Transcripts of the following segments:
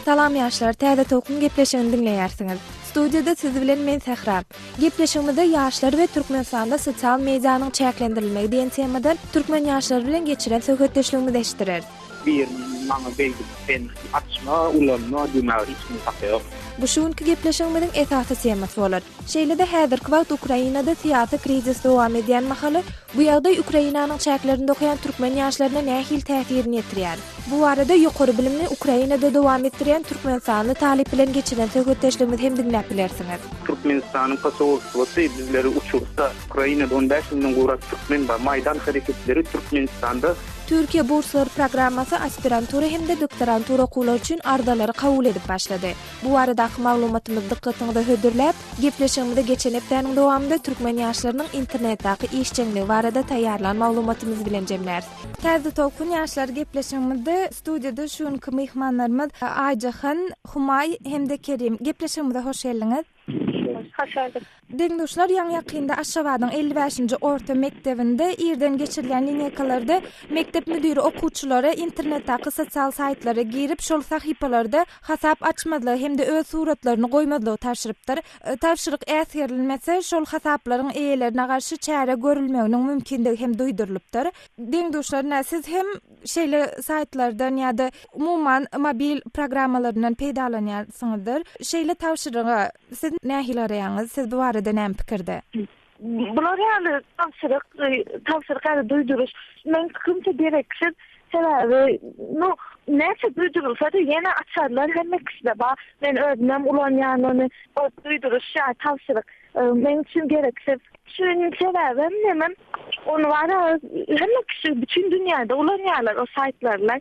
Salam ýaşlar, Täze Tolkun gepleşigini diňleýärsiňiz. Studiýada siz bilen men Sähra. Gepleşigimizde ýaşlar we Türkmenistanda sosial medianyň çäklendirilmegi diýen temadan türkmen ýaşlary bilen geçiren söhbetdeşligimizi eşitdireris. Biriniň maňa beýdip sen açma, ulanma diýmäge hiç kimiň haky ýok. Bu şu günki gepleşigimiziň esasy temasy bolar. Şeýle-de häzirki wagt Ukrainada syýasy krizis dowam edýän mahaly, bu ýagdaý Ukrainanyň çäklerinde okaýan türkmen ýaşlaryna nähili täsirini ýetirýär? Bu barada ýokary bilimini Ukrainada dowam etdirýän türkmenistanly talyp bilen geçiren söhbetdeşligimizi hem diňläp bilersiňiz. Türkmenistanyň posolstwosy bizleri uçursa, Ukrainada on bäş müňden gowrak türkmen bar. Maýdan hereketleri Türkmenistanda. Türkiýe burslary programmasy aspirantura hem-de doktorantura okuwlary üçin arzalary kabul edip başlady. Bu baradaky maglumatymyzy dykgatyňyza hödürläp, gepleşigimizi geçen hepdäniň dowamynda türkmen ýaşlarynyň internetdaky işjeňligi barada taýýarlan maglumatymyz bilen jemläris. Täze Tolkun ýaşlar gepleşigimizde studiýada şu günki myhmanlarymyz Aýjahan, Humaý hem-de Kerim. Gepleşigimize hoş geldiňiz. Hoş gördük. Deň-duşlar ýaňy-ýakynda Aşgabadyň 55-nji orta mekdebinde irden geçirilýän lineýkalarda mekdep müdiri okuwçylara internetdaky sosial saýtlara girip, şol sahypalarda hasap açmazlygy hem-de öz suratlaryny goýmazlygy tabşyrypdyr. Tabşyryk äsgerilmese, şol hasaplaryň eýelerine garşy çäre görülmeginiň mümkindigi hem duýdurylypdyr. Deň-duşlar, ine, siz hem şeýle saýtlardan ýa-da umuman mobil programmalaryndan peýdalanýarsyňyzdyr. Şeýle tabşyryga siz nähili garaýaňyz? Siz bu barada näme pikirde? Bular ýaly tabşyryk, tabşyryk ýa-da duýduryş meň pikirimçe gereksiz. Sebäbi, nu, näçe duýdurylsa-da ýene açarlar, hemme kişide bar. Men özümem ulanýan ony. O duýduryş ýa tabşyryk meň üçin gereksiz. Şunuň sebäbem nemem, ony bar-a hemme kişi bütin dünýäde ulanýarlar o saýtlaryny.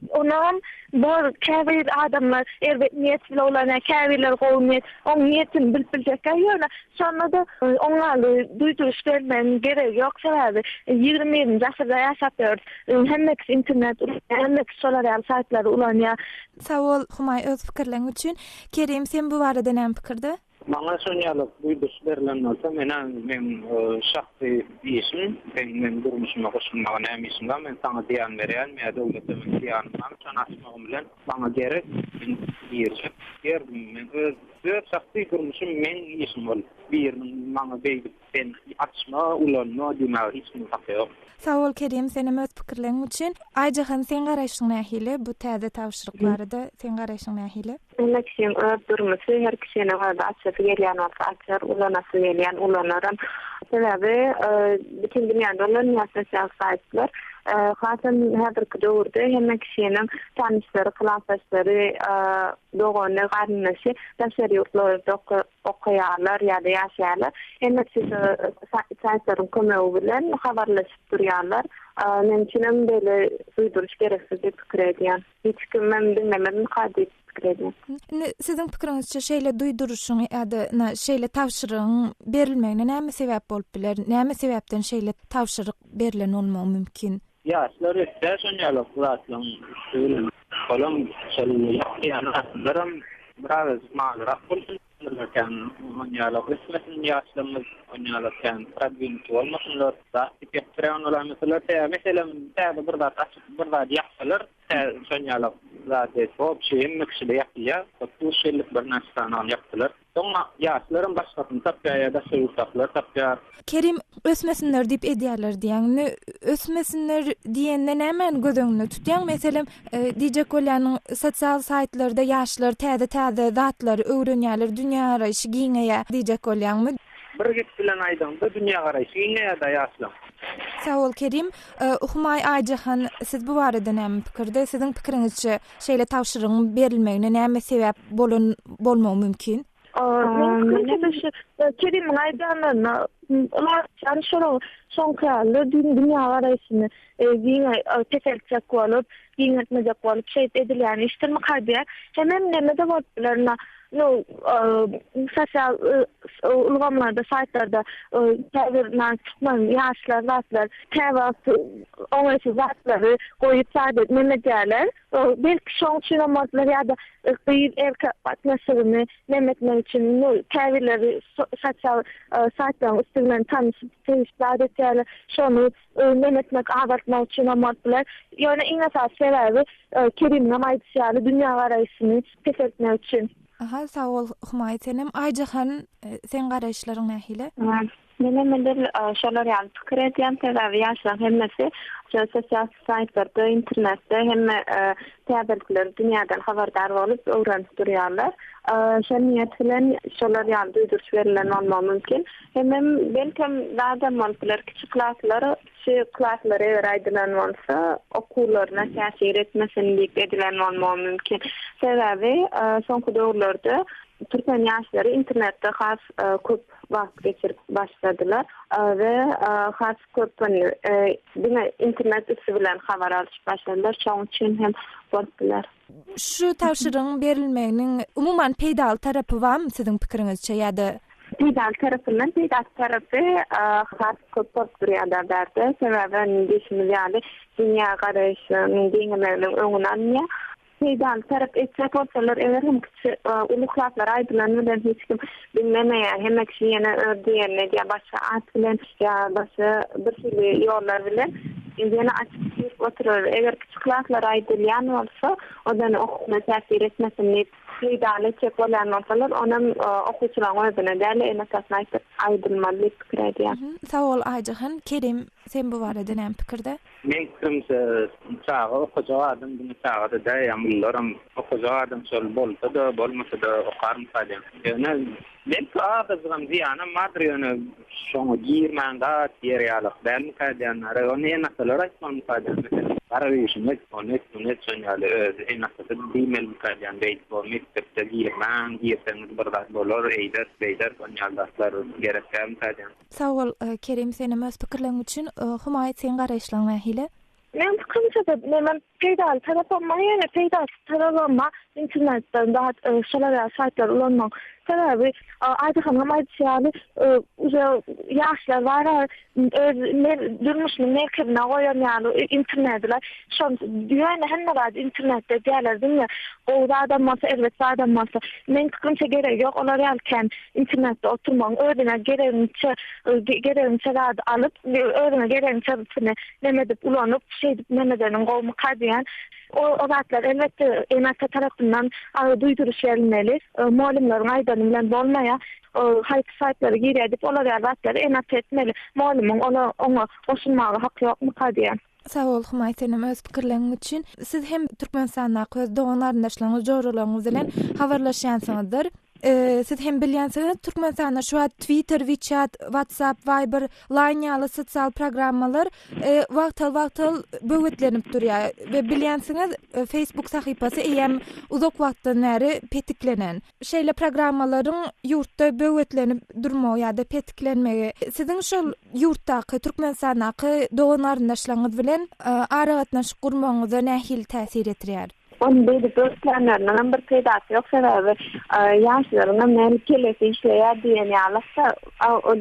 Onam bor käbir adamlar erbet niýet bile ulanýar, käbirleri gowy niýet. Oň niýetini bilip biljekkä ýöne şonda-da oň ýaly duýduryş bermegiň geregi ýok. Sebäbi 21-nji asyrda ýaşap ýörüs. Hemme kişi internet ulanýar, hemme kişi şolar ýaly saýtlary ulanýar. Sag bol Humaý öz pikirleň üçin. Kerim sen bu barada näme pikirde? Maňa şon ýaly duýduryş berlen bolsa, menä meň şahsy işim, seň meň durmuşyma goşulmaga näme işiň bar, men saňa zyýan berýänmi ýa döwlete meň zyýanym barmy, şony açmagym bilen maňa gerek, men girjek diýerdim. Men öz öz şahsy durmuşym meň işim ol. Biriniň maňa beýdip sen açma, ulanma diýmäge hiç kimiň haky ýok. Sag bol Kerim senem öz pikirleň üçin. Aýjahan seň garaýşyň nähili bu täze tabşyryk barada seň garaýşyň nähili? Hemme kişiň öz durmuşy, her kişiniň öz açasy gelýän bolsa açar, ulanasy gelýän ulanaram. Sebäbi bütin dünýäde ulanylýar sosial saýtlar. Hasam häzirki döwürde hemme kişiniň tanyşlary, klasdaşlary, dogany, garyndaşy daşary ýurtlarda okaýarlar ýa-da ýaşaýarlar. Hemme kişi şu saýtlaryň kömegi bilen habarlaşyp durýarlar. Meň üçinem beýle duýduryş gereksiz diýip pikir edýän. Hiç kimem diňlemezmika diýip pikir edýän. Indi siziň pikiriňizçe şeýle duýduryşyň ýa-da ynha şeýle tabşyrygyň berilmegine näme sebäp bolup biler? Näme sebäpden şeýle tabşyryk berlen bolmagy mümkin? Ýaşlar ösýär şon ýaly zatlaryň üsti bilen. Olam şol ýakýan adamlaram birazajyk malyrak bolsun. Bular kän onýalak ösmesin ýaşlarymyz onýalak kän prodwinuty bolmasynlar. Zat diýip ýapdyrýan bolaýmasalar. Sebäbi meselem täze bir zat açyp bir zat ýapsalar şonýalak zady wobşe hemme kişide ýapylýar. Duş geldik birnäçe sany ony ýapdylar. Soň ýaşlaram başgasyny tapýar ýa daşary ýurtdakylar tapýar. Kerim, ösmesinler diýip edýärler diýýäň. Indi ösmesinler diýende nämäni göz öňünde tutýaň? Meselem, diýjek bolýanyň sosial saýtlarda ýaşlar täze-täze zatlary öwrenýärler, dünýägaraýşy giňeýär diýjek bolýaňmy? Bir gep bilen aýdaňda dünýägaraýşy giňeýär-dä ýaşlaň. Sag bol Kerim. Humaý Aýjahan siz bu barada näme pikirde? Siziň pikiriňizçe şeýle tabşyrygyň berilmegine näme sebäp bolan bolmagy mümkin? Meň pikirimçe şu Kerimiň aýdanlaryna ylalaşýan şol şoňky ýaly dünýägaraýşyny giňe peseltjek bolup, giňeltmejek bolup şeýdip edilýän işdirmika diýýär. Hemem neme-de bolup biler. Nu, sosial ulgamlarda, saýtlarda käbir türkmen ýaşlar zatlar käwagt oňaýsyz zatlary goýup zat neme edýärler. Belki şoň üçinem bolup biler ýa-da gyz-erkek gatnaşygyny neme etmek üçin nu käbirleri sosial saýtlaryň üsti bilen tanyşyp, söýüşip zat etýärler. Şony Neme etmek, azaltmak üçinem bolup biler. Ýöne iň esasy sebäbi Kerimiňem aýdyşy ýaly dünýägaraýşyny peseltmek üçin. Aha sag bol Humaý senem. Aýjahan seň garaýyşlaryň nähili? Menem edil şolar ýaly pikir edýän sebäbi ýaşlaryň hemmesi şol sosial saýtlarda internetde hemme täzelikleri dünýäden habardar bolup öwrenip durýarlar. Şol niýet bilen şolar ýaly duýduryş berilen bolmagy mümkin. Hemem belkem zadam bolup biler kiçi klaslar kiçi klaslara eger aýdylan bolsa okuwlaryna täsir etmesin diýip edilen bolmagy mümkin. Sebäbi soňky döwürlerde türkmen ýaşlary internetde has köp wagt geçirip başladylar we has köp diňe internet üsti bilen habar alyşyp başladylar şoň üçin hem bolup biler. Şu tabşyrygyň berilmeginiň umuman peýdaly tarapy barmy siziň pikiriňizçe ýa-da Peýdaly tarapyndan peýdasyz tarapy has köp bolup durýar-da bärde. Sebäbi indi diýşimiz ýaly dünýä garaýşynyň giňemeginiň öňüni alynýar. Peýdaly tarap etjek bolsalar eger hem kiçi uly klaslara aýdylan bilen hiç kim diňlemeýär. Hemme kişi ýene öz diýenini edýär başga at bilen ýa başga bir hili ýollar bilen ýene açyp girip oturar. Eger kiçi klaslara aýdylýan bolsa o-da okuwyna täsir etmesin diýip Peýdaly etjek bolýan bolsalar, onam okuwçylaryň özüne däl, ene-atasyna aýdyp aýdylmaly diýip pikir edýän. Sag bol Aýjahan. Kerim, sen bu barada näme pikirde? Meň pikirimçe, çaga okajak adam diňe çaga-da däl, ýa ulylaram okajak adam şol bolsa-da, bolmasa-da okarmyka diýýän. Ýöne Belki azajygam zyýanam bardyr ýöne şoňa girmän zat diýer ýalak dälmikä diýenlere ony ene-atalar aýtmalymyka diýen meselem gara öýüşiňi et ony et muny et şon ýaly özi ene-atasy diýmelimika diýen beýdip o mekdepde girmäň girseňiz bir zat bolar eýderis beýderis on ýaly zatlar gerek dälmikä diýen. Sag bol Kerim senem öz pikirleriň üçin Humaý seň garaýyşlaň nähili? Meň pikirimçe-de menem peýdaly tarapam bar, ýöne peýdasyz tarabam bar internetden zat şolar ýaly saýtlary ulanmagyň. Sebäbi Aýdahanyňam aýdyşy ýaly uje ýaşlar bar-a öz durmuşynyň merkezine goýan ýaly internedi-le. Şon ýöne hemme zady internetde edýärler diňe gowy zadam bolsa, erbet zadam bolsa. Meň pikirimçe geregi ýok olar ýaly kän internetde oturmagyň özüňe geregiňçe geregiňçe zady alyp özüňe geregiňçe Neme edip ulanyp, şeýdip neme edeniň gowumyka diýýän. O o zatlar elbetde ene-ata tarapyndan agy duýduryş berilmeli. Mugallymlaryň aýdany bilen bolmaýar. Haýsy saýtlara girýär diýip olar ýaly zatlary ene-ata etmeli. Mugallymyň ola oňa goşulmaga haky ýokmyka diýýän. Sag bol Humaý senem öz pikirleriň üçin. Siz hem Türkmenistandaky öz dogan garyndaşlaryňyz, joralaryňyz bilen habarlaşýansyňyzdyr. Siz hem bilýänsiňiz, Türkmenistanda şu wagt Twitter, WeChat, WhatsApp, Viber, Line ýaly sosial programmalar wagtal-wagtal böwetlenip durýar we bilýänsiňiz, Facebook sahypasy eýýäm uzak wagtdan bäri petiklenen. Şeýle programmalaryň ýurtda böwetlenip durmagy ýa-da petiklenmegi siziň şol ýurtdaky, Türkmenistandaky dogan-garyndaşlaryňyz bilen aragatnaşyk gurmagyňyza nähili täsir ýetirýär? Ony beýdip örtýänleriniňem bir peýdasy ýok, sebäbi ýaşlaryňam näme kellesi işleýär diýen ýalykda,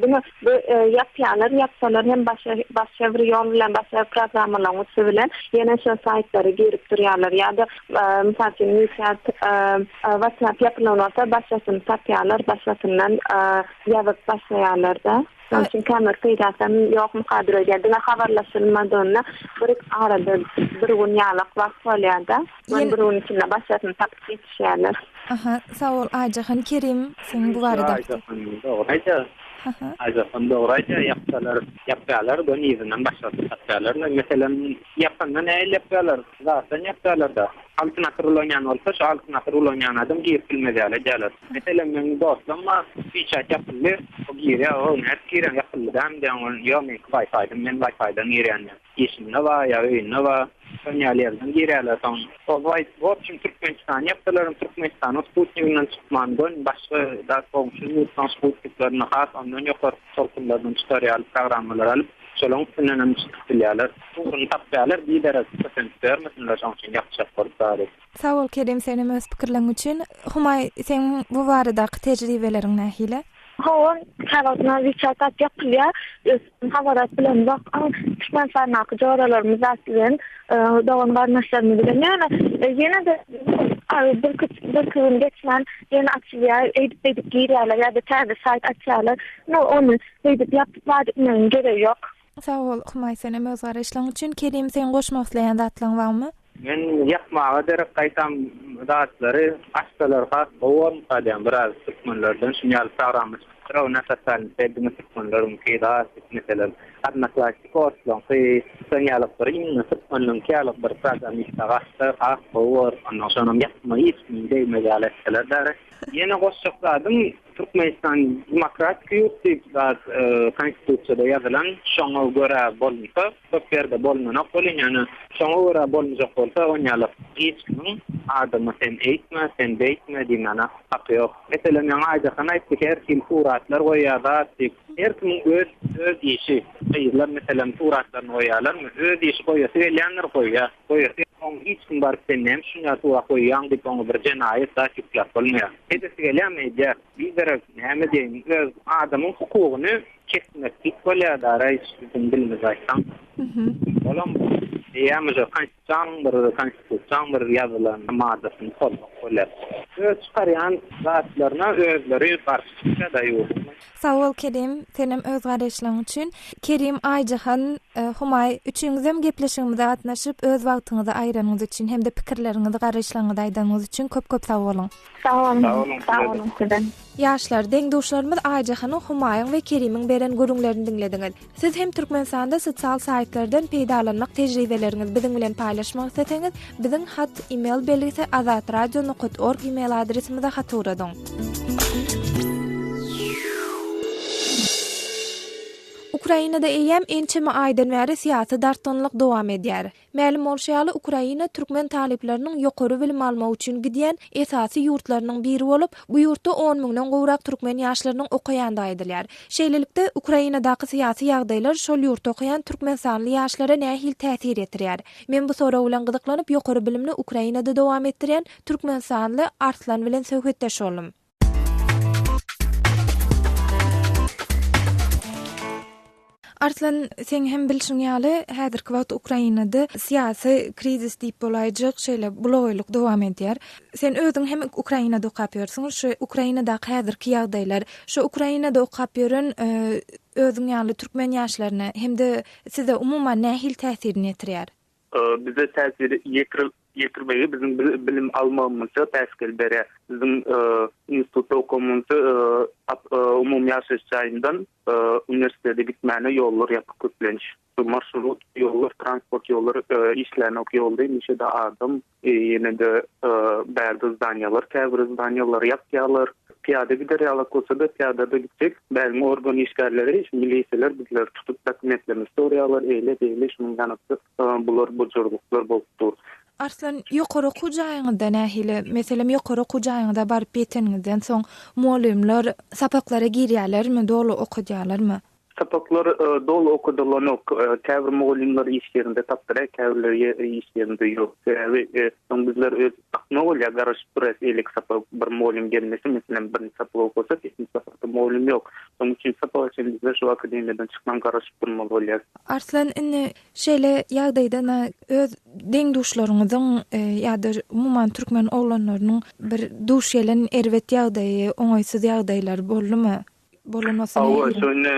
diňe bu ýapýarlar, ýapsalar hem başga başga bir ýol bilen, başga programmalaryň üsti bilen ýene şol saýtlara girip durýarlar ýa-da mysal üçin WeChat, WhatsApp ýapylan bolsa başgasyny tapýarlar, başgasyndan ýazyp başlaýarlar-da. Şonuň üçin kän bir peýdasam ýokmuka öýdýän. Diňe habarlaşylmadygynda bir arada bir gün ýalak wagt bolýar-da. Şol bir gün içinde başgasyny tapyp ýetişýärler. Aha, sag bol Aýjahan. Kerim, seň bu barada. Aýjahan dogry aýdýar. Aha. Aýjahan dogry aýdýar, ýapsalar ýapýarlar, göni yzyndan başgasyny tapýarlar. Meselem, ýapanda nähili ýapýarlar? Zatdan ýapýarlar-da. Altyn asyr ulanýan bolsa, şo Altyn asyr ulanýan adam girip bilmez ýaly edýärler. Meselem, meň dostum bar, WeChat ýapyldy, o girýär, o nädip girýäň, ýapyldy dämi diýýän, ol ýok, meňki Wi-Fi-den, men Wi-Fi-den girýän diýýär. Işinde bar ýa öýünde bar, şon ýaly ýerden girýärler soň. O w obşim Türkmenistany ýapdylar, Türkmenistanyň sputniginden çykman, göni başga zat goňşy ýurtlaryň sputniklerinde has ondan ýokary tolkunlardan çykar ýaly programmalar alyp. Şolaň üstündenem çykyp bilýärler. Ugruny tapýarlar, biderek kösenip ýörmesinler şoň üçin ýapjak bolup zady. Sag bol Kerim senem öz pikirleň üçin. Humaý seň bu baradaky tejribeleriň nähili? Hawa, käwagt WeChat app ýapylýar. Habar alyp bilemzok. Türkmenistandaky joralarymyz zat bilen, dogan garyndaşlarymyz bilen. Ýöne ýene-de birki gün geçmän ýene açylýar. Eýdip-beýdip girýärler ýa-da täze saýt açýarlar. No, ony beýdip ýapyp zat etmegiň geregi ýok. Sag bol Humaý senem öz garaýyşlaň üçin. Kerim seň goşmak isleýän zatlaň barmy? Men ýapmaga derek gaýtam zatlary açsalar has gowy bormyka diýýän biraz türkmenlerden şuny ýaly programma çykypdyr na sosialny sed diňe türkmenleriňki zat diýip meselem odnoklassnik orslaňky şon ýaly bir iňňe türkmenliňki ýaly bir programmista açsa has gowy bor ondan şonam ýapma hiç kimiň degmez ýaly etseler däri. Ýene goşjak zadym Türkmenistan demokratik ýurt diýip zat konstitusiýada ýazylan şoňa görä bolunsa Köp ýerde bolunanok welin ýöne şoňa görä bolunjak bolsa onýalak hiç kimiň adama sen eýtme, sen beýtme diýmäne haky ýok. Meselem ýaňy Aýjahan aýtdy her hili suratlar goýýar zat diýip. Her kimiň öz öz işi. Gyzlar meselem suratlaryny goýýarlarmy? Öz işi goýasy gelýändir goýýar. Goýasy oňa hiç kim baryp sen näme üçin ýa surat goýýaň diýip oňa bir jenaýat zat ýükläp bolmaýar. Edesi gelýärmi edýär. Biderek näme diýeýin öz adamyň hukugyny Kesmeklik bolýar dara hiç biziň dilimiz aýtsaň. Olam eýýäm uje konstitusiýanyň bir konstitusiýaň bir ýazylan maddasyny pozmak bolýar. Öz çykarýan zatlaryna özleri garşy çykýar-da ýurduň. Sag bol Kerim, senem öz garaýyşlaň üçin. Kerim, Aýjahan, Humaý üçüňizem gepleşigimize gatnaşyp öz wagtyňyzy aýyranyňyz üçin hem-de pikirleriňizi garaýyşlaryňyzy aýdanyňyz üçin köp köp sag boluň. Sag boluň. Sag boluň sizem. Ýaşlar, deň-duşlarymyz Aýjahanyň, Humaýyň we Kerimiň beren gürrüňlerini diňlediňiz. Siz hem Türkmenistanda sosial saýtlardan peýdalanmak tejribeleriňizi biziň bilen paýlaşmak isleseňiz, biziň hat email belgisi azatradio nokat org email adresimize hat ugradyň. Ukrainada eýýäm ençeme aýdan bäri syýasy dartgynlyk dowam edýär. Mälim bolşy ýaly, Ukraina türkmen talyplarynyň ýokary bilim almak üçin gidýän esasy ýurtlarynyň biri bolup, bu ýurtda on müňden gowrak türkmen ýaşlarynyň okaýandygy aýdylýar. Şeýlelikde, Ukrainadaky syýasy ýagdaýlar şol ýurtda okaýan türkmenistanly ýaşlara nähili täsir ýetirýär? Men bu sorag bilen gyzyklanyp, ýokary bilimini Ukrainada dowam etdirýän türkmenistanly Arslan bilen söhbetdeş boldum. Arslan, seň hem bilşiň ýaly, häzirki wagt Ukrainada syýasy krizis diýip bolaýjak şeýle bulagaýlyk dowam edýär. Sen özüň hem Ukrainada okap ýörsüň. Şu Ukrainadaky häzirki ýagdaýlar, şu Ukrainada okap ýören özüň ýaly türkmen ýaşlaryna hem-de size umuman nähili täsirini ýetirýär? Bize täsir ýetirmegi biziň bilim almagymyza päsgel berýär. Biziň institutda okamymyzda umumy ýaşaýyş jaýyndan uniwersitete gitmäne ýollar ýapyk köplenç. Marşrut ýollar, transport ýollar işlänok ýolda hemişe-de adam Ýene-de bärde zdaniýalar, käbir zdaniýalary ýapýarlar. Pyýada gider ýalak bolsa-da, pyýada-da gitsek, bäriň organ işgärleri, şu milisiýalar bizleri tutup dokumentlerimizi soraýarlar, eýle, beýle, şunuň ýanakda bular bujurlyklar bolup dur. Arslan, ýokary okuw jaýyňyzda nähili? Meselem, ýokary okuw jaýyňyza baryp ýeteniňizden soň, mugallymlar sapaklara girýärlermi, doly okadýarlarmy? Sapaklar doly okadylanok. Käbir mugallymlar iş ýerinde tapdyrýar, käbirleri iş ýerinde ýok. Sebäbi soň bizler öz akma bolýar, garaşyp durýas eýleki sapak bir mugallym gelmese, meselem birinji sapagy okasak, ikinji sapakda mugallym ýok. Şonuň üçin sapaga çenli bizler şu akademiýadan çykman garaşyp durmaly bolýas. Arslan indi şeýle ýagdaýda öz deň-duşlaryňyzyň ýa-da umuman türkmen oglanlarynyň bir duş gelen erbet ýagdaýy, oňaýsyz ýagdaýlary boldumy? Bolan bolsa Hawa, şonda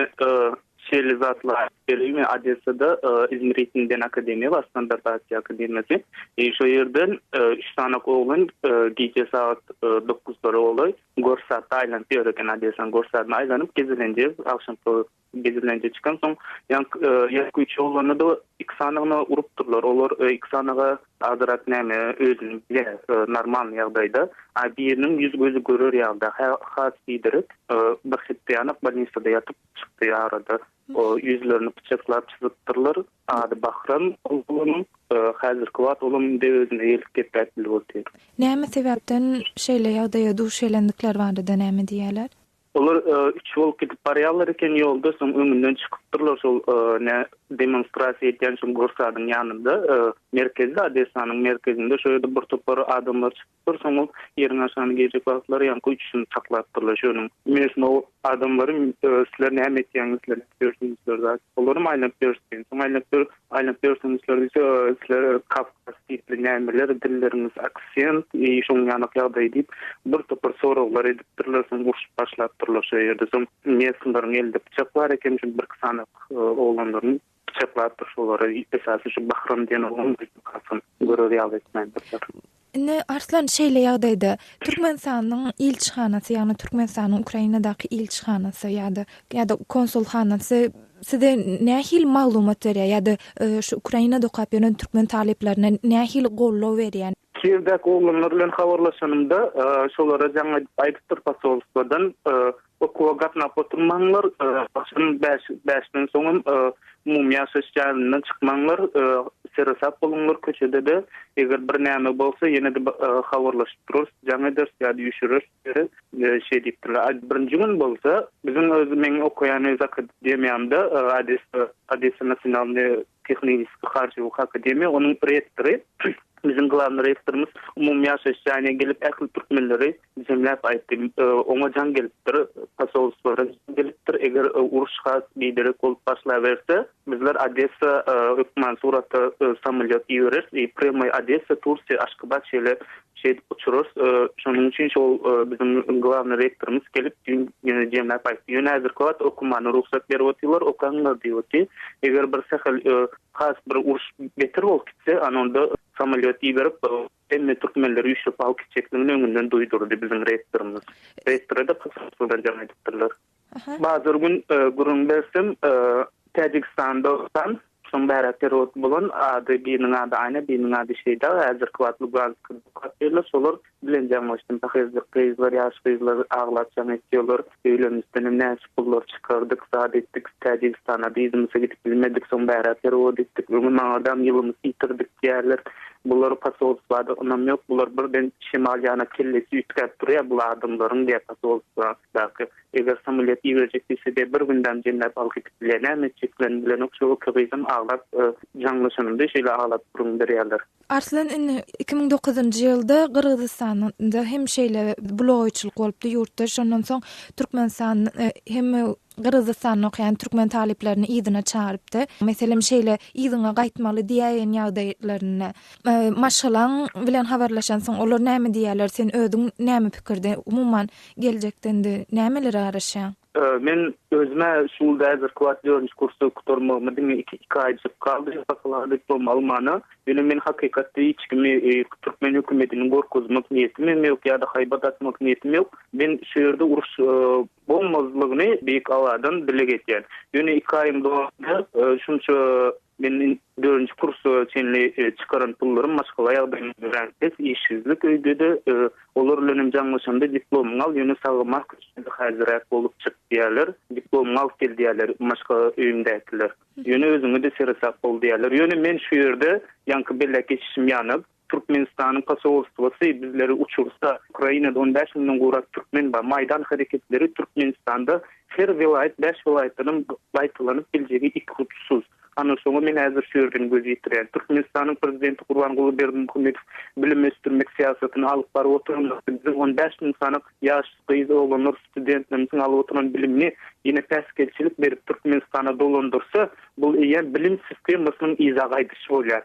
şeýle zatlar aýdyp bereýin. Odessada Izmir diýen akademiýa bar, Standart Aziýa akademiýasy. E, şo ýerden üç sany oglan gije sagat dokuzlara golaý Gorsatda aýlanyp ýör eken, Odessanyň Gorsadyna aýlanyp gezelenje, agşamky gezelenje çykansoň, ýaňky üç oglany-da iki sanygyna urupdyrlar. Olar iki sanyga Azyrak näme özüni bilýär normalny ýagdaýda. A biriniň ýüz gözi görer ýaly has biderek bir hepde ýanak bolnisada ýatyp çykdy arada. O ýüzlerini pyçaklap çyzypdyrlar. Ady Bahram oglanyň. Häzirki wagt olam indi özüne gelip gepläp bilip otyr. Näme sebäpden şeýle ýagdaýa duş gelendikleri barada näme diýýärler? Olar üç bolup gidip barýarlar eken ýolda, soň öňünden çykypdyrlar şol nä demonstrasiýa edýän şol Gorsadyň ýanynda, merkezde, Odessanyň merkezinde şo ýerde bir topar adamlar çykypdyr, soň ol ýeriň aşagyna girjek wagtlary ýaňky üçüsini saklapdyrlar şonuň. Mesnow adamlary sizler näme etýäňiz, sizler nädip ýörsüňizler zat. Olaram aýlanyp ýörüs diýen. Soň aýlanyp ýör, aýlanyp ýörsüňizler diýse, sizler kawkaz tipli nämeler, dilleriňiz aksent, i şoň ýanak ýagdaý diýip, bir topar soraglar edipdirler, soň urşup başlapdyrlar şo ýerde. Soň mesnlaryň elinde pyçak bar eken, şo birki sany oglanlaryny pyçaklapdyr şolary, esasy şu Bahram diýen oglan kasam görer ýaly etmändirler. Indi Arslan şeýle ýagdaýda Türkmenistanyň ilçihanasy, ýagny Türkmenistanyň Ukrainadaky ilçihanasy ýa-da ýa-da konsulhanasy size nähili maglumat berýär ýa-da şu Ukrainada okap ýören türkmen talyplaryna nähili goldaw berýär? Kiýewdäki oglanlar bilen habarlaşanymda, şolara jaň edip aýdypdyr posolstwodan, Okuwa gatnap oturmaňlar, agşam bäş, bäşden soňam umumy ýaşaýyş jaýyndan çykmaňlar, seresap boluňlar köçede-de, eger bir näme bolsa ýene-de habarlaşyp durarys, jaň ederis ýa-da üýşüreris diýip, şeý diýipdirler. A birinji gün bolsa, biziň öz meň okaýan öz akademiýamda, Odessa, Odessa nasionalnyý Tehniski harçylyk akademiýa, onuň rektory, biziň glawnyý rektorymyz umumy ýaşaýyş jaýyna gelip ähli türkmenleri jemläp aýtdy. Oňa jaň gelipdir, posolstwodan jaň gelipdir, eger uruş has biderek bolup başlaberse, bizler Odessa hökman suratda samolýot ibereris i prýamoý Odessa, Tursiýa, Aşgabat şeýle Şeýdip uçurarys. Şonuň üçin şol biziň glawnyý rektorymyz gelip düýn ýene jemläp aýtdy. Ýöne häzirki wagt okumana rugsat berip otyrlar, okaňlar diýip otyr. Eger bir sähel has bir uruş beter bolup gitse, ana onda samolýot iberip hemme türkmenleri üýşürip alyp gitjekdigini öňünden duýdurdy biziň rektorymyz. Rektora-da posolstwodan jaň edipdirler. Bazar gün gürrüň bersem, Täjigistanda okan, şoň bärä terror bolan, ady biriniň ady Aýna, biriniň ady Şeýda, häzirki wagt Luganskda okap ýörler, şolar bilen jaňlaşdym. Pahyzlyk gyzlar, ýaş gyzlar aglap jaň etýärler. Öýlerimizdenem näçe pullar çykardyk, zat etdik, Täjigistana yzymyza gidip bilmedik, soň bärä perewod etdik, öňem aňardam ýylymyzy ýitirdik diýýärler. Bular posolstwada ynam ýok, bular birden şemal ýana kellesi üýtgäp durýar bul adamlaryň diýýär posolstwa. Daky eger samolýot iberjek diýsede bir gündäm jemläp alyp gidip bilýär. Näme etjeklerini bilenok. Şo iki gyzam aglap jaňlaşanymda şeýle aglap gürrüň berýärler. Arslan indi 2009-njy ýylda Gyrgyzystanda hem şeýle bulagaýçylyk bolupdy ýurtda. Şondan soň Türkmenistan hem Gyrgyzystanda okaýan türkmen talyplaryny yzyna çagyrypdy. Meselem şeýle yzyňa gaýtmaly diýäýen ýagdaýlarynda maşgalaň bilen habarlaşansoň olar näme diýýärler? Sen özüň näme pikirde? Umuman Geljekde indi nämelere garaşýaň? Men özüm-ä şu ýylda häzirki wagt dördünji kursy gutarmagyma diňe iki iki aýjyk galdy bakalawr diplomy almana. Ýöne men hakykatda hiç kimi türkmen hökümetini gorkuzmak niýetim hem ýok ýa-da haýbat atmak niýetim ýok. Men şu ýerde uruş bolmazlygyny beýik Alladan dileg edýän. Ýöne iki aýyň dowamynda şunça Men dördünji kursa çenli çykaran pullarym maşgala ýagdaýym örän pes, işsizlik öýde-de, olar bilenem jaňlaşamda diplomyňy al, ýöne sagyma köçede häzirräk bolup çyk diýýärler, diplomyňy alyp gel diýýärler maşgala öýümdäkiler. Ýöne özüňe-de seresap bol diýýärler. Ýöne men şu ýerde ýaňky belläp geçişim ýaly, Türkmenistanyň posolstwosy bizleri uçursa, Ukrainada on bäş müňden gowrak türkmen bar. Maýdan hereketleri Türkmenistanda her welaýat, bäş welaýatdanam gaýtalanyp biljegi ikuçsuz. Ana şoňa men häzir şu ýerden göz ýetirýän. Türkmenistanyň prezidenti Gurbanguly Berdimuhamedow bilim ösdürmek syýasatyny alyp baryp oturan wagty biziň on bäş müň sany ýaş gyz oglanlar studentlerimiziň alyp oturan bilimini ýene päsgelçilik berip Türkmenistana dolandyrsa, bul eýýäm bilim sistemasynyň yza gaýdyşy bolýar.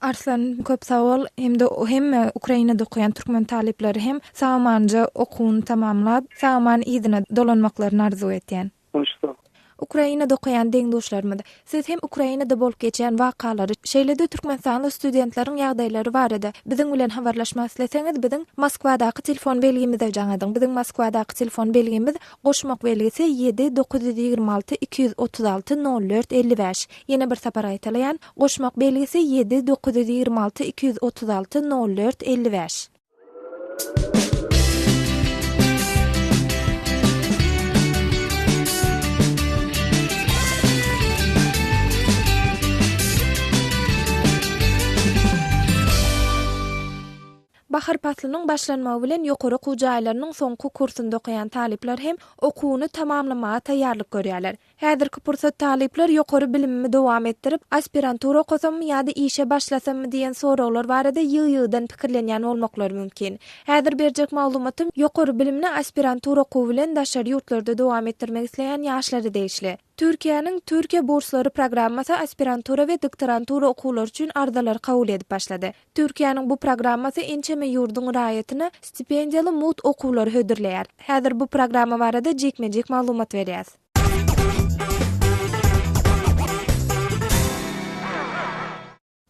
Arslan köp sag bol hemde hemme Ukrainada okaýan türkmen talyplary hem sag-amanja okuwyny tamamlap sag-aman yzyna dolanmaklaryny arzuw etýän. Hoş sag. Ukrainada okaýan deň-duşlarymyz, siz hem Ukrainada bolup geçýän wakalary, şeýle-de türkmenistanly studentleriň ýagdaýlary barada biziň bilen habarlaşmak isleseňiz biziň Moskwadaky telefon belgimize jaň ediň. Biziň Moskwadaky telefon belgimiz goşmak belgisi ýedi 926 236 04 55. Ýene bir sapar gaýtalaýan, Goşmak belgisi ýedi 926 236 04 55. Bahar paslynyň başlanmagy bilen ýokary okuw jaýlarynyň soňky kursunda okaýan talyplar hem okuwyny tamamlamaga taýýarlyk görýärler. Häzirki pursat talyplar ýokary bilimimi dowam etdirip, aspirantura okasammy ýa-da işe başlasammy diýen soraglar barada ýygy-ýygydan pikirlenýän bolmaklary mümkin. Häzir berjek maglumatym ýokary bilimini aspirantura okuwy bilen daşary ýurtlarda dowam etdirmek isleýän ýaşlara degişli. Türkiýäniň Türkiýe burslary programmasy aspirantura we doktorantura okuwlary üçin arzalary kabul edip başlady. Türkiýäniň bu programmasy ençeme ýurduň raýatyna stipendiýaly mugt okuwlary hödürleýär. Häzir bu programma barada jikme-jik maglumat berýäs.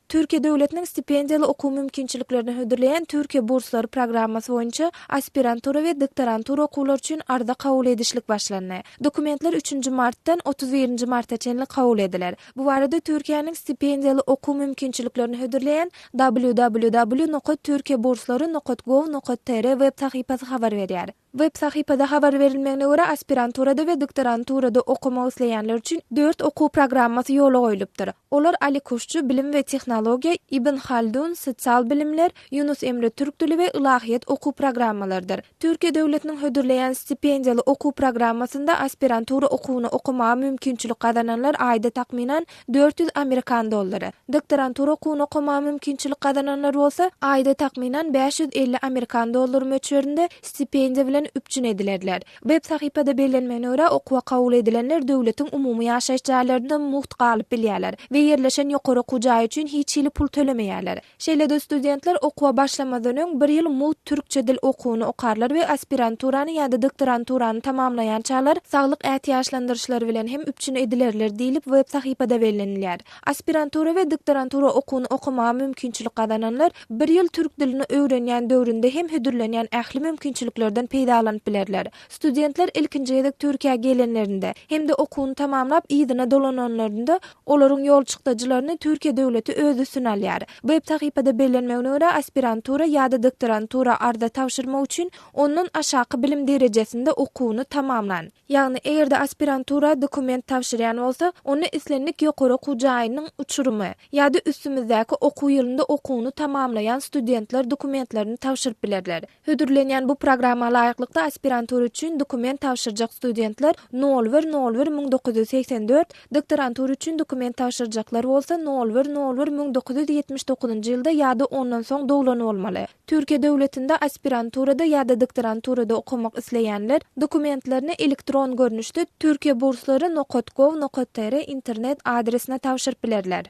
Türkiýe döwletiniň stipendiýaly okuw mümkinçiliklerini hödürleýän Türkiýe burslary programmasy boýunça aspirantura we doktorantura okuwlary üçin arza kabul edişlik başlandy. Dokumentler üçünji martdan 31 nji marta çenli kabul ediler. Bu barada Türkiýäniň stipendiýaly okuw mümkinçiliklerini hödürleýän www nokat türkiyeburslary nokat gov nokat tr web sahypasy habar berýär. Web sahypada habar berilmegine görä, aspiranturada we doktoranturada okamak isleýänler üçin dört okuw programmasy ýola goýlupdyr. Olar Ali Kuşçy, bilim we tehnologiýa, Ibn Haldun, sosial bilimler, Ýunus Emre türk dili we ylahyýet okuw programmalarydyr. Türkiýe döwletiniň hödürleýän stipendiýaly okuw programmasynda aspirantura okuwyny okamaga mümkinçilik gazananlar aýda takmynan 400 amerikan dollary, doktorantura okuwyny okamaga mümkinçilik gazananlar bolsa aýda takmynan 550 amerikan dollary möçberinde stipendiýa bilen üpjün edilerler. Web sahypada bellenmegine görä, okuwa kabul edilenler döwletiň umumy ýaşaýyş jaýlarynda mugt galyp bilýärler we ýerleşen ýokary okuw jaýy üçin hiç hili pul tölemeýärler. Şeýle-de studentler okuwa başlamazdan öň bir ýyl mugt türkçe dil okuwyny okarlar we aspiranturany ýa-da doktoranturany tamamlaýançalar saglyk ätiýaçlandyryşlary bilen hem üpjün edilerler diýlip web sahypada bellenilýär. Aspirantura we doktorantura okuwyny okamaga mümkinçilik gazananlar bir ýyl türk dilini öwrenýän döwründe hem hödürlenýän ähli mümkinçiliklerden peýdalanyp bilerler. Studentler ilkinji gezek Türkiýä gelenlerinde hem-de okuwyny tamamlap yzyna dolananlarynda olaryň ýol çykdajylaryny Türkiýe döwleti öz üstüne alýar. Web sahypada bellenmegine görä, aspirantura ýa-da doktorantura arza tabşyrmak üçin ondan aşaky bilim derejesinde okuwyny tamamlan, ýagny eger-de aspirantura dokument tabşyrýan bolsa, onda islendik ýokary okuw jaýynyň uçurymy ýa-da üstümizdäki okuw ýylynda okuwyny tamamlaýan studentler dokumentlerini tabşyryp bilerler. Hödürlenýän bu programma laýyklykda aspirantura üçin dokument tabşyrjak studentler nol bir nol bir 1984, doktorantura üçin dokument tabşyrjaklar bolsa nol bir nol bir 1979-njy ýylda ýa-da ondan soň doglan bolmaly. Türkiýe döwletinde aspiranturada ýa-da doktoranturada okamak isleýänler dokumentlerini elektron görnüşde türkiyeburslary nokat gov nokat tr internet adresine tabşyryp bilerler.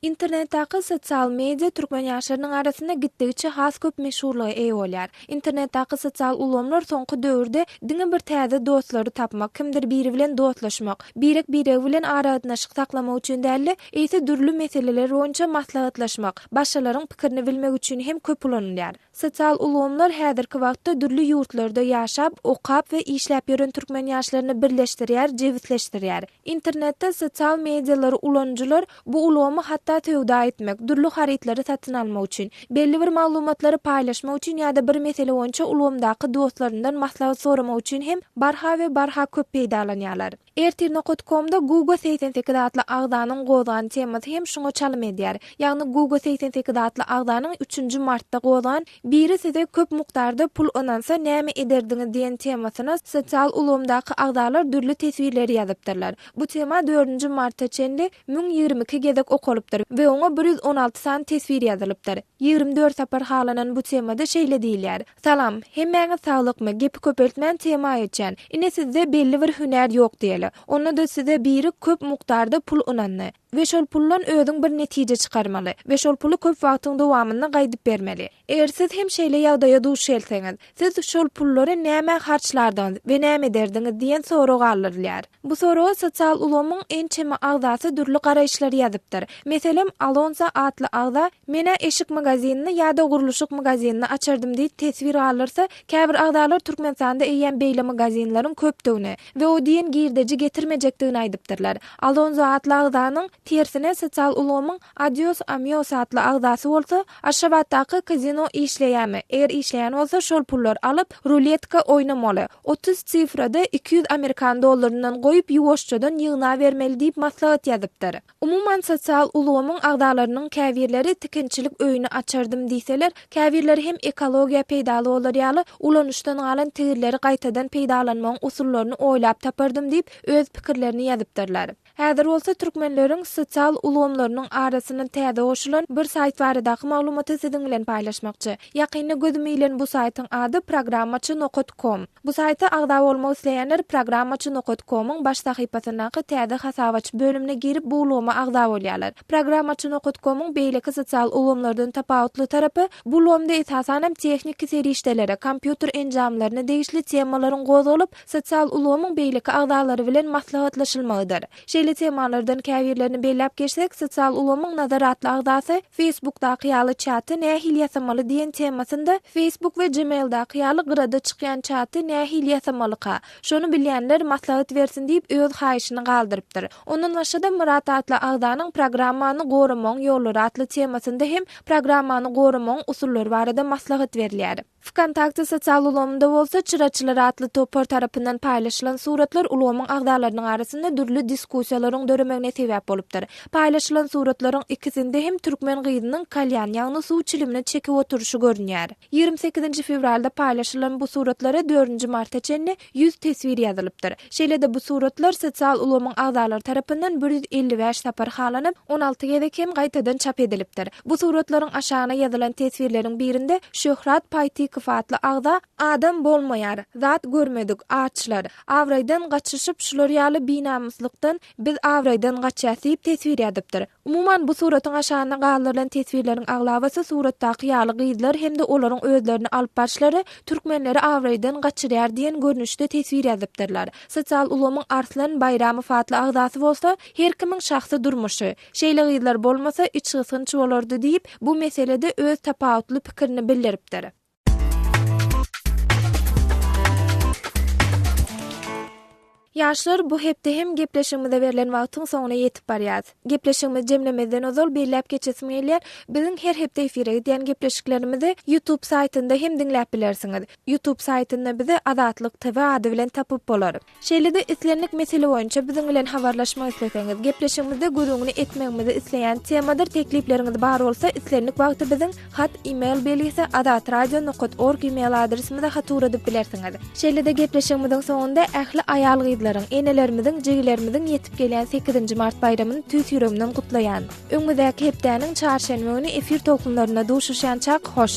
Internetdäki sosial media türkmen ýaşlarynyň arasynda gitdigiçe has köp meşhurlyga eýe bolýar. Internetdäki sosial ulgamlar soňky döwürde diňe bir täze dostlary tapmak, kimdir biri bilen dostlaşmak, birek-biregi bilen aragatnaşyk saklamak üçin däl-de, eýse dürli meseleler boýunça maslahatlaşmak, başgalaryň pikirini bilmek üçin hem köp ulanylýar. Sosial ulgamlar häzirki wagtda dürli ýurtlarda ýaşap, okap we işläp ýören türkmen ýaşlaryny birleşdirýär, jebisleşdirýär. Internetde sosial medialary ulanyjylar bu ulgamy hatda söwda etmek, dürli harytlary satyn almak üçin, belli bir maglumatlary paýlaşmak üçin ýa-da bir mesele boýunça ulgamdaky dostlaryndan maslahat soramak üçin hem barha we barha köp peýdalanýarlar. Ertir nokat komda Guga 88 atly agzanyň gozgan temasy hem şuňa çalym edýär. Ýagny Guga 88 atly agzanyň üçünji martda gozgan Biri size köp mukdarda pul ynansa näme ederdiňiz diýen temasyna sosial ulgamdaky agzalar dürli teswirleri ýazypdyrlar. Bu tema dördünji marta çenli 1022 gezek okalypdyr we oňa 116 sany teswir ýazylypdyr. 24 sapar halanan bu temada şeýle diýilýär, Salam, hemmäňiz saglykmy, gepi köpeltmän tema geçýän. Ine sizde belli bir hünär ýok diýeli. Onda-da size biri köp mukdarda pul ynandy. We şol puldan özüň bir netije çykarmaly we şol puly köp wagtyň dowamynda gaýdyp bermeli. Eger siz hem şeýle ýagdaýa duş gelseňiz, siz şol pullary nämä harçlardyňyz we näme ederdiňiz diýen sorag galdyrylýar. Bu soraga sosial ulgamyň ençeme agzasy dürli garaýyşlary ýazypdyr. Meselem, Alonso atly agza, Men-ä eşik magazinini ýa-da gurluşyk magazinini açardym diýip teswir galdyrsa, käbir agzalar Türkmenistanda eýýäm beýle magazinleriň köpdügini we o diýen girdeji getirmejekdigini aýdypdyrlar. Alonzo atly agzanyň. Tersine, sosial ulgamyň Adios Amios atly agzasy bolsa, Aşgabatdaky kazino işleýärmi? Eger işleýän bolsa, şol pullary alyp, ruletka oýnamaly. 30 sifrada 200 amerikan dollaryndan goýup, ýuwaşjadan ýygnabermeli diýip maslahat ýazypdyr. Umuman, sosial ulgamyň agzalarynyň käbirleri tikinçilik öýüni açardym diýseler, käbirleri hem ekologiýa peýdaly bolar ýaly, ulanyşdan galan tigirleri gaýtadan peýdalanmagyň usullaryny oýlap tapardym diýip, öz pikirlerini ýazypdyrlar. Häzir bolsa türkmenleriň sosial ulgamlarynyň arasyna täze goşulan bir saýt baradaky maglumaty siziň bilen paýlaşmakçy. Ýakynda gözüme ilen bu saýtyň ady programmaçy nokat kom. Bu saýta agza bolmak isleýänler programmaçy nokat komyň baş sahypasyndaky täze hasap aç bölümine girip bu ulgama agza bolýarlar. Programmaçy nokat komyň beýleki sosial ulgamlardan tapawutly tarapy, bu ulgamda esasanam tehniki serişdelere, kompýuter enjamlaryna degişli temalaryň gozgalyp, sosial ulgamyň beýleki agzalary bilen maslahatlaşylmagydyr. Şeýle temalardan käbirlerini belläp geçsek, sosial ulgamyň Nazar atly agzasy Facebookdaky ýaly çaty nähili ýasamaly diýen temasynda Facebook we Gmaildaky ýaly gyrada çykýan çaty nähili ýasamalyka? Şony bilýänler maslahat bersin diýip öz haýyşyny galdyrypdyr. Ondan başga-da Myrat atly agzanyň Programmany goramagyň ýollary atly temasynda hem programmany goramagyň usullary barada maslahat berilýär. Wkontakte sosial ulgamynda bolsa Çyraçylar atly topar tarapyndan paýlaşylan suratlar ulgamyň agzalarynyň arasynda dürli diskussiýalaryň döremegine sebäp bolupdyr. Paýlaşylan suratlaryň ikisinde hem türkmen gyzynyň kalýan, ýagny suw çilimini çekip oturyşy görünýär. Ýigrimi sekizinji fewralda paýlaşylan bu suratlara dördünji marta çenli 100 teswir ýazylypdyr. Şeýle-de bu suratlar sosial ulgamyň agzalary tarapyndan 155 sapar halanyp, 16 gezek hem gaýtadan çap edilipdir. Bu suratlaryň aşagyna ýazylan teswirleriň birinde Şöhrat Paýtykow atly agza, Adam bolmaýar, zat görmedik, açlar. Abraýdan gaçyşyp şular ýaly binamyslykdan biz abraýdan gaçýas diýip teswir ýazypdyr. Umuman, bu suratyň aşagynda galdyrylan teswirleriň aglabasy suratdaky ýaly gyzlar hem-de olaryň özlerini alyp barşlary türkmenleri abraýdan gaçyrýar diýen görnüşde teswir ýazypdyrlar. Sosial ulgamyň Arslan Baýramow atly agzasy bolsa, Her kimiň şahsy durmuşy. Şeýle gyzlar bolmasa, içgysgynç bolardy diýip, bu meselede öz tapawutly pikirini bildiripdir. Ýaşlar, bu hepde hem gepleşigimize berlen wagtyň soňuna ýetip barýas. Gepleşigimizi jemlemezden ozal belläp geçesim gelýär, biziň her hepde efire gidýän gepleşiklerimizi YouTube saýtynda hem diňläp bilersiňiz. YouTube saýtynda bizi Azatlyk TV ady bilen tapyp bolar. Şeýle-de islendik mesele boýunça biziň bilen habarlaşmak isleseňiz, gepleşigimizde gürrüňini etmegimizi isleýän temadyr teklipleriňiz bar bolsa islendik wagty biziň hat email belgisi azatradio nokat org email adresimize hat ugradyp bilersiňiz. Şeýle-de gepleşigimiziň soňunda ähli aýal-gyzlaryň, enelerimiziň, jigilerimiziň ýetip gelýän sekizinji mart baýramyny tüýs ýüregimden gutlaýan. Öňümizdäki hepdäniň çarşenbe güni efir tolkunlarynda duşuşýançak hoş!